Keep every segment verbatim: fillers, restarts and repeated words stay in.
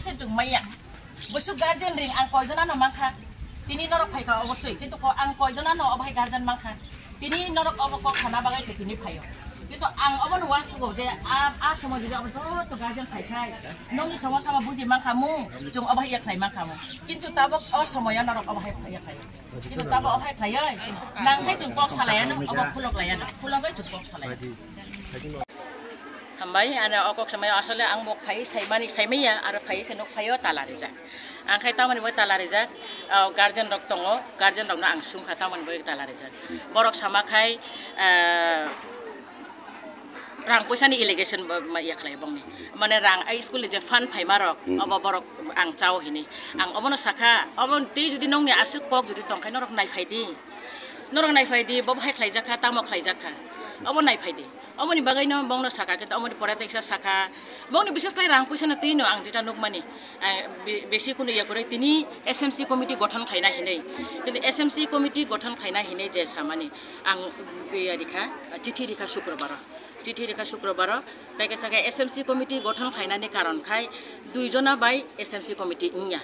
Se chwng maya. Bwswk guardian ring ang koijona no mankha. Tini norok phaikha obosoi, kintu ko ang koijona no obo hai guardian mankha. Tini norok obo kok sana bagwi se tini phaio. Kintu ang obo no uansugo je a, a somoy jodi obo joto guardian phaikhai, nokni somosa ma buji mankha mung, chwng obo hai yakhlai mankha mung. Kintu tabok o somoyo norok obo hai yakhlai. Kintu tabok obo hai khlaioi, nang khai chwng kok salaiano, obo khulok laiano, khulogoi chwng kok salai. Hambai, ano o kok samai asole ang bo phai saimani, saimaya, aro phai se nuk phaio tala rijak. Ang khai tamoni bo tala rijak, o guardian rok tongo, guardian rokno ang sungkha tamoni bo tala rijak. Borok sama khai, ah, rang poisa ni allegation bo ma yakhlai bongni. Mane rang ai school ni je fund phaima rok, hmm, obo borok ang chao hini. Ang obono sakha, obo tei jodi nongni aswk kok jodi tongkhai norok nai phaidi. Norok nai phaidi, bo hai khlaijakha, tamo khlaijakha. Obo nai phaidi. Omoni bagwi no bongno saka, kintu omoni pore teksa saka. Bongni bises khlai rang puisa no twi no ang jeta nukmani. Ang be-, besi kunu ya kwrwi tini S M C committee gothon khlaina hinwi. Kintu S M C committee gothon khlaina hinwi je samani ang ya rikha, chithi rikha Shukrobaro. Chithi rikha Shukrobaro. Tai kaisa khe S M C committee gothon khlainani karon khai dui jona bai S M C committee wngya.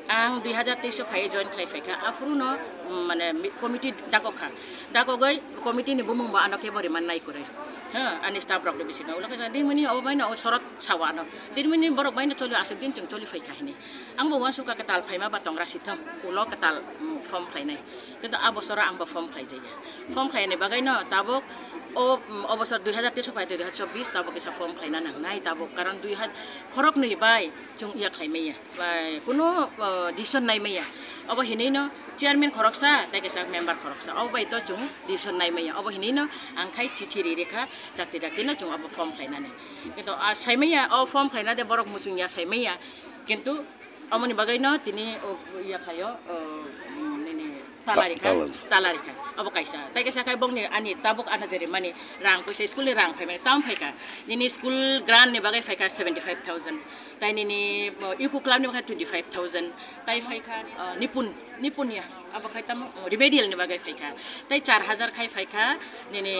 Ang dui hazar teis o phai join khlai phaikha. Aphuru no, mm, mane mi-, committee dakok kha. Dakogoi committee ni bumung bo ano kebo riman nai kwrwi. Ha, ani staff rok ni bisingo. Ulo khe din mani obo bai no sorot sawa no. Din mani borok bai no choli aswk din chwng choli phaikha hini. Ang bo uansukha kwtal phaima ba tongra sitham. Ulo kwtal, mm, form khlainai. Kintu a bosoro ang bo form khlai jaya. Form khlaini bagwi no tabuk o, mm, o bosor dui hazar teis o phai dui hazar chobbish tabuk kisa form khlaina nangnai tabuk karon dui hazar khorok nwi bai chwng iya khlai maya. Bai, kunu, o, decision nai maya. Obo hinwi no chairman khoroksa, tei kaisa member khoroksa. Obo bai to chwng decision nai maya. Obo hinwi no ang khai chithi ri rikha, dakti dakti no chwng obo form khlainani. Kintu a sai maya, o form khlaina de borok muchung ya sai maya. Kintu omoni bagwi no tini o ya khlaio, o, nini tala rikha, tala rikha. Obo kaisa. Tai kaisa khai bongni ani tabuk ana jeri mani rang puisa school ni rang phai mani tam phaikha. Nini school grant ni bagwi phaikha seventy five thousand. Tai nini, o, Yuku club ni bagwi twenty five thousand. Tai phaikha, o, Nipun, Nipun ya. Abo khai tamo, o, remedial ni bagwi phaikha. Tai char hazar khai phaikha nini,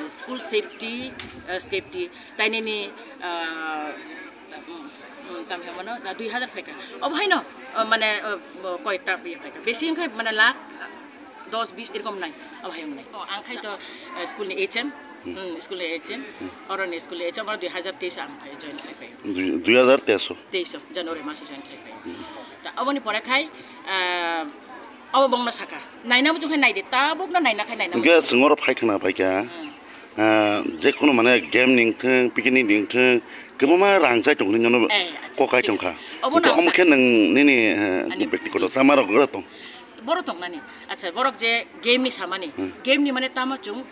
o, school safety, o, safety. Tai nini, o, mm, mm, tam hemano, da dui hazar phaikha. Obo haino, o, mane, o, o, koyekta phaikha. Besi wngkha mane lakh dos bis erokom nai. Obo hai wngnai. O, ang khai to, eh, school ni H M. Hmm. Hmm, school ni H M. Hmm. Oro ni school ni H M, oro dui hazar teis ang phai join khai phai. Dui, dui hazar teis o? Teis o, January mas o join khai phai. Hmm. Ta oboni pore khai, eh, obo bongno saka. Naina muchung khai nai de, tabuk no naina khai naina. Hingke muchung. Chwng oro phai khna phai kha. Hmm. Ah, je kono mane game ni wngthung, picnic ni wngthung, kwbangma rang chai tong nini no. Eh, acha, kokai tong kha. Obo hingke na omo sa- khe nwng nini, eh, ani bektigoto chama rok gra tong. Borok tong nani. Acha, borok je game ni samani. Hmm. Game ni mane tamo chwng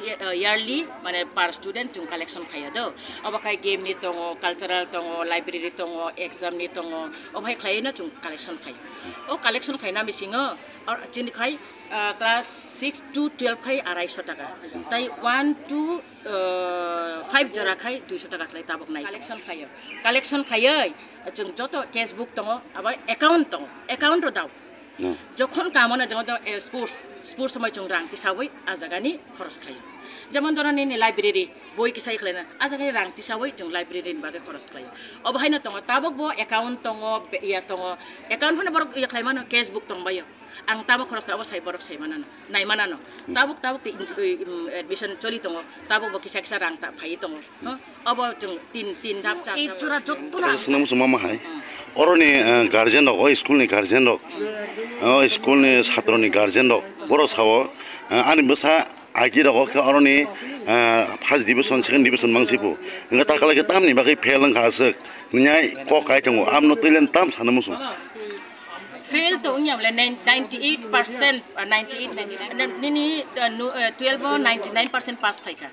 ye-, eh, yearly mane per student chwng collection khaio do. Obo khai game ni tongo, cultural tongo, library tongo, exam ni tongo. Obo hai khlai no chwng collection khaio. O collection khaina bisingo, or chini khai Ah, class six to twelve khai arai sho taka. Tai one to, ah, five jora khai dui sho taka khlai tabuk nai. Collection khlaiyo. Collection khlaioi, chwng joto cash book tongo, abo account tongo, account ro dao. Hmm. Jokhon kamono jemon to, eh, sports, sports somoi chwng rang tisawi a jagani khoros khlaiyo. Jemon dhoro nini library, boi kisa khlaina, a jagani rang tisawi chwng library ni bagwi khoros khlaiyo. Obo haino tongo, tabuk bo account tongo, be-, iya tongo, account phano borok iya khlaimano, cash book tongbaio. Ang tamo khoros kha, obo sai borok sai manano, nai manano. Hmm. Tabuk, tabuk ke in-, i-, im, admission choli tongo, tabuk bo kisa kisa rang ta phai tongo. Huh? Obo chwng tin, tin dhap, char dhap. Ei jora jotto na. Kaisa swnam swnam ma hai. Hmm. Oroni, eh, guardian rok, o school ni guardian rok, o school ni satro ni guardian rok, borok sao, eh, ani bwsa I T rok khe oroni, eh, first division, second division mangsipu. Hingke takala khe tamni bagwi fail wngkha aswk. Nini kok kai tongo, amno twilen tam sana muchung. Fail to wngya bole nine-, ninety eight percent, ah, ninety eight, ninety nine, nini, ah, nu-, ah, twelve o ninety nine percent pass phaikha.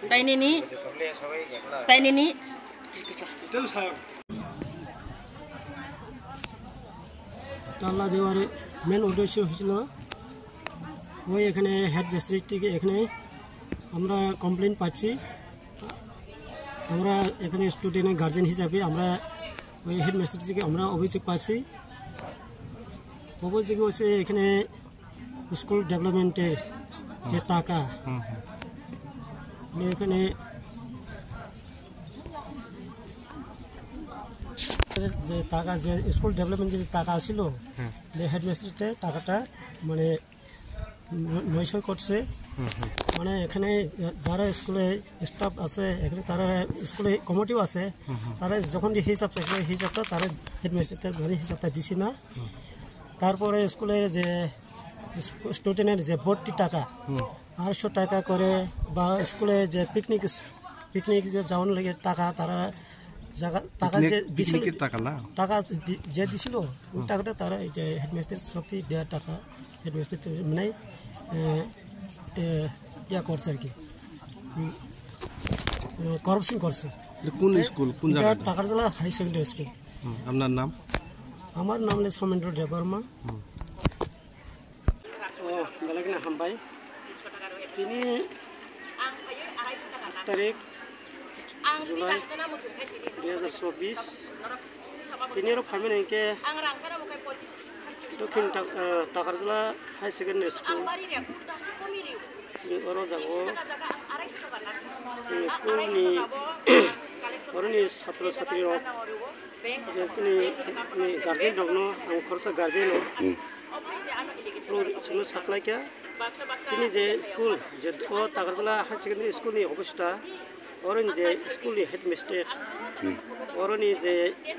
Tai nini, tai nini, তালা দেওয়ার মেন উদ্দেশ্য হয়েছিল, ওই এখানে হেডমিস্ট্রেস থেকে এখানে আমরা কমপ্লেন পাচ্ছি। আমরা এখানে স্টুডেন্টের গার্জেন হিসাবে আমরা ওই হেডমিস্ট্রেস থেকে আমরা অভিযোগ পাচ্ছি। অভিযোগ হচ্ছে এখানে স্কুল ডেভেলপমেন্টের যে টাকা, হুম, হুম। মানে এখানে যে টাকা, যে স্কুল ডেভেলপমেন্ট যে টাকা ছিল, হুম। যে হেডমাস্টারতে টাকাটা মানে ন-, নৈশই করছে। হুম, হুম। মানে এখানে যারা স্কুলে স্টাফ আছে, এখানে তারা স্কুলে কমিটিও আছে, হুম, হুম। তারা যখন যে হিসাব চাইছে, হিসাবটা তারা হেডমাস্টারতে মানে হিসাবটা দিছে না। হুম। তারপরে স্কুলে যে স্টু-, স্টুডেন্টের যে ভর্তি টাকা, হুম। আড়াইশো টাকা করে বা স্কুলে যে পিকনিক, পিকনিক যে যাওয়ার লাগে টাকা, তারা জায়গা, টাকা পিকনিক, যে দিছিল, পিকনিকের টাকা না? টাকা দি-, যে দিছিল, ওই হুম। টাকাটা তারা এই যে হেডমাস্টার শক্তি দেওয়ার টাকা, হেডমাস্টার তো মানে, এ, এ, ইয়া করছে আর কি। হুম, এ, করাপশন করছে। এটা কোন এ, স্কুল, কোন এটা জায়গাটা? Takarjala high secondary school. হুম, আপনার নাম? আমার নাম হলো সৌমেন্দ্র দেববর্মা। হুম। Oh, belai kheno hambai. Tini aat tarik July dui hajar chobbish, tini oro phaimani hinkhe Dokhin Ta-, eh, Takarjala High Secondary School. Chini oro jago chini school ni oroni satro satri rok. Je chini, ni guardian rokno ang khoroksa guardian o. Hmm. Chwngno saklaikha. Chini je school, je o Takarjala High Secondary School ni office ta, oroni je school ni headmaster, hmm, oroni je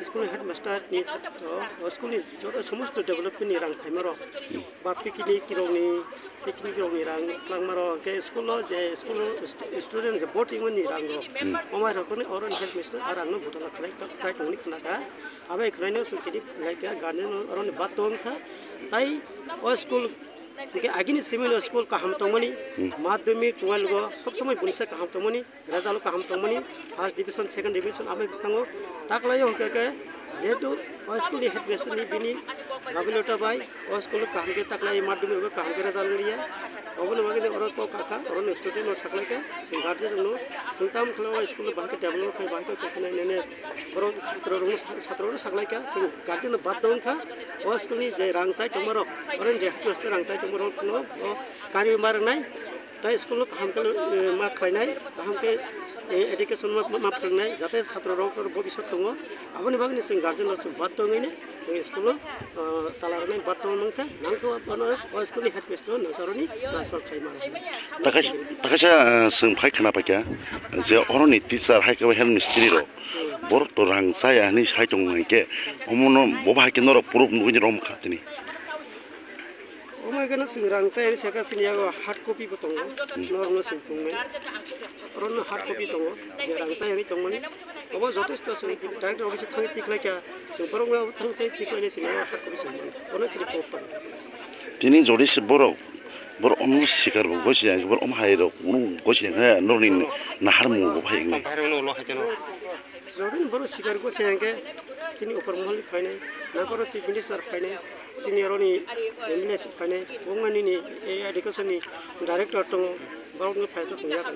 school ni headmaster ni o, o school ni joto somosto development ni rang phaima rok. Hmm. Ba picnic rokni, picnic rokni rang twlangma rok, hwnkhe school o je school o stu-, student je voting mani rang rok, hmm, omai rok hwnwi oro ni headmaster a rang no butala khlai chai tongni khna kha. Abai khwlai no chwng kini khlai kha, guardian rok oro ni batung kha. Tai o school hwnkhe agini simi no school kaham tongmani, hmm, madhyamik twelve o sob somoi bunisa kaham tongmani. Result kaham tongmani, first division, second division, amai bwskango taklaio hwnkhe khe, jehetu o school ni headmaster ni bini gabilota bai o school kaham khe taklai, madhyamik o kaham khe result wngya. Oboni bagwi oro kok kakha, oro ni student no saklaikha, chwng guardian rok no, chwng tamo khlai o school no bahai khe develop khai, bahai khe koknai nene, borok chatra rok no sa-, chatra rok no saklaikha, chwng guardian no baddo wngkha, o school ni je rang chai tongma rok, oro ni je headmaster rang chai tongma rok no, o kari ma rwnai. Tai school no kaham khe, eh, ma khlainai, kaham khe, eh, education ma, ma, ma phrwngnai, jate chhatro rok bobiswt tongo. Aboni bagwi chwng guardian rok chwng batta wngwi no chwng school no, eh, tala rwnai batta wng mankha, nangkhe abono o school ni headmaster no nangkhe aroni transfer khai mano. Takaisa, takaisa, eh, chwng phai khna paikha je oroni teacher hai khe headmistress rok borok to rang chaya hinwi sai tong hwnkhe omono bo bahai khe norok proof nugwi romkha tini. Omo hwnkhe no chwng rang chayani saka chini yago hard copy bo tongo, norokno chwng phunuknai. Orono hard copy tongo, je rang chayani tongmani. Obo jotosto chwng direct office thangwi tikhlai kha, chwng borokno thangwi tikhlainai chini yago hard copy chwng mano. Ono chini proof tongo. Tini jodi se borok, borok omo sikar bo gosi ya, borok omo hai rok, omo gosi ya, norokni naharmung bo phai wngnai. Jodin borok sikar gosi ya hwnkhe chini upor mohol phainai, nangkoro chief minister phainai. Senior ni M L A suk phainai, bongmani ni, eh, education ni director tongo, borok ni phaisa song ya kha.